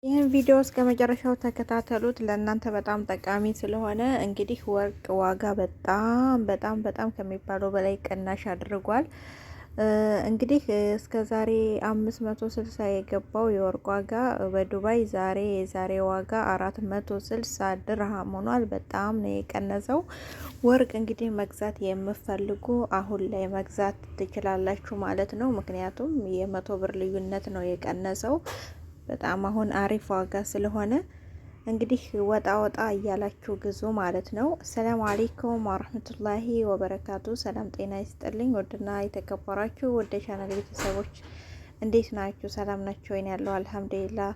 ይህን ቪዲዮ እስከ መጨረሻው ተከታተሉት፣ ለእናንተ በጣም ጠቃሚ ስለሆነ። እንግዲህ ወርቅ ዋጋ በጣም በጣም በጣም ከሚባለው በላይ ቅናሽ አድርጓል። እንግዲህ እስከ ዛሬ 560 የገባው የወርቅ ዋጋ በዱባይ ዛሬ የዛሬ ዋጋ 460 ድርሃም ሆኗል። በጣም ነው የቀነሰው። ወርቅ እንግዲህ መግዛት የምፈልጉ አሁን ላይ መግዛት ትችላላችሁ ማለት ነው። ምክንያቱም የ100 ብር ልዩነት ነው የቀነሰው። በጣም አሁን አሪፍ ዋጋ ስለሆነ እንግዲህ ወጣ ወጣ እያላችሁ ግዙ ማለት ነው። السلام عليكم ورحمة الله وبركاته። ሰላም ጤና ይስጥልኝ። ውድና የተከበራችሁ ወደ ቻናል ቤተሰቦች እንዴት ናችሁ? ሰላም ናችሁ ወይ? ያለው الحمد لله።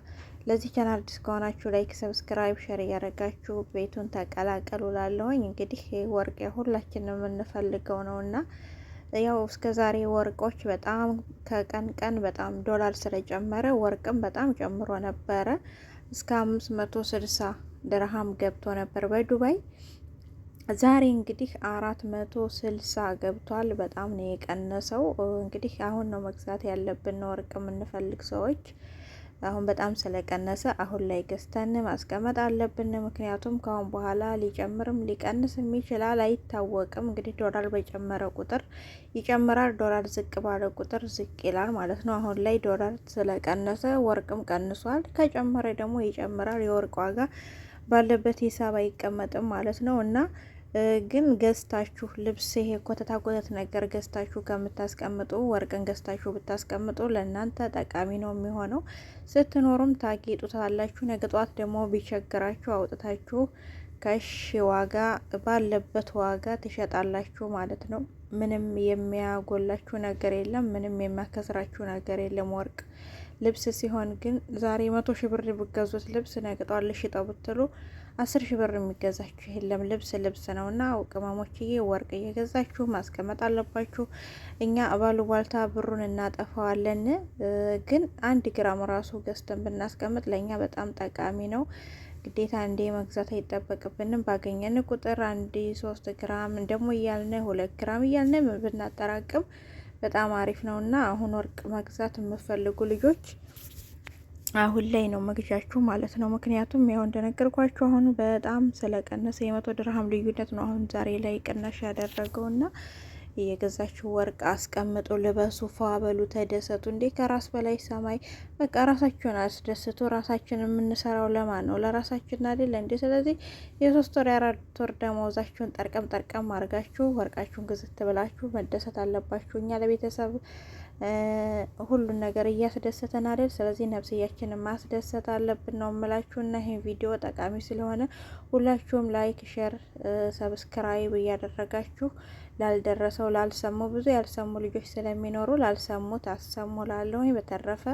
ለዚህ ቻናል አዲስ ከሆናችሁ like፣ subscribe፣ share እያደረጋችሁ ቤቱን ተቀላቀሉ። ላለሁኝ እንግዲህ ወርቅ ሁላችንም የምንፈልገው ነውና ያው እስከ ዛሬ ወርቆች በጣም ከቀን ቀን በጣም ዶላር ስለጨመረ ወርቅም በጣም ጨምሮ ነበረ። እስከ 560 ድርሃም ገብቶ ነበር በዱባይ። ዛሬ እንግዲህ 460 ገብቷል። በጣም ነው የቀነሰው። እንግዲህ አሁን ነው መግዛት ያለብን ወርቅ የምንፈልግ ሰዎች አሁን በጣም ስለቀነሰ አሁን ላይ ገዝተን ማስቀመጥ አለብን። ምክንያቱም ከአሁን በኋላ ሊጨምርም ሊቀንስም ይችላል፣ አይታወቅም። እንግዲህ ዶላር በጨመረ ቁጥር ይጨምራል፣ ዶላር ዝቅ ባለ ቁጥር ዝቅ ይላል ማለት ነው። አሁን ላይ ዶላር ስለቀነሰ ወርቅም ቀንሷል። ከጨመረ ደግሞ ይጨምራል። የወርቅ ዋጋ ባለበት ሂሳብ አይቀመጥም ማለት ነው። እና ግን ገዝታችሁ ልብስ ይሄ ኮተታ ኮተት ነገር ገዝታችሁ ከምታስቀምጡ ወርቅን ገዝታችሁ ብታስቀምጡ ለእናንተ ጠቃሚ ነው የሚሆነው። ስትኖሩም ታጌጡታላችሁ። ነገ ጠዋት ደግሞ ቢቸግራችሁ አውጥታችሁ ከሽ ዋጋ ባለበት ዋጋ ትሸጣላችሁ ማለት ነው። ምንም የሚያጎላችሁ ነገር የለም። ምንም የሚያከስራችሁ ነገር የለም። ወርቅ ልብስ ሲሆን ግን ዛሬ 100,000 ብር ብገዙት ልብስ ነገ ጠዋት ልሽጠው ብትሉ 10,000 ብር የሚገዛችሁ የለም። ልብስ ልብስ ነው እና ቅመሞችዬ ወርቅ እየገዛችሁ ማስቀመጥ አለባችሁ። እኛ ባሉባልታ ብሩን እናጠፋዋለን፣ ግን 1 ግራም ራሱ ገዝተን ብናስቀምጥ ለእኛ በጣም ጠቃሚ ነው። ግዴታ እንዴ መግዛት አይጠበቅብንም። ባገኘን ቁጥር 1 3 ግራም ደግሞ እያልን 2 ግራም እያልን ብናጠራቅም በጣም አሪፍ ነው። እና አሁን ወርቅ መግዛት የምፈልጉ ልጆች አሁን ላይ ነው መግዣችሁ ማለት ነው። ምክንያቱም ያው እንደነገርኳችሁ አሁን በጣም ስለቀነሰ የ100 ድርሃም ልዩነት ነው አሁን ዛሬ ላይ ቅናሽ ያደረገው። እና እየገዛችሁ ወርቅ አስቀምጡ፣ ልበሱ፣ ፏ በሉ፣ ተደሰቱ። እንዴ ከራስ በላይ ሰማይ። በቃ ራሳችሁን አስደስቱ። ራሳችን የምንሰራው ለማን ነው? ለራሳችን አይደለ እንዴ? ስለዚህ የ3 ወር የ4 ወር ደመወዛችሁን ጠርቀም ጠርቀም አድርጋችሁ ወርቃችሁን ግዝት ብላችሁ መደሰት አለባችሁ። እኛ ለቤተሰብ ሁሉን ነገር እያስደሰተን አይደል? ስለዚህ ነፍስያችንን ማስደሰት አለብን ነው የምላችሁ። እና ይህን ቪዲዮ ጠቃሚ ስለሆነ ሁላችሁም like፣ share፣ subscribe እያደረጋችሁ ላልደረሰው ላልሰሙ፣ ብዙ ያልሰሙ ልጆች ስለሚኖሩ ላልሰሙት አሰሙ ላለሁኝ። በተረፈ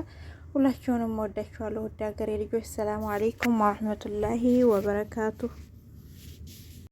ሁላችሁንም ወዳችኋለሁ። ውድ ሀገሬ ልጆች፣ السلام عليكم ورحمة الله وبركاته።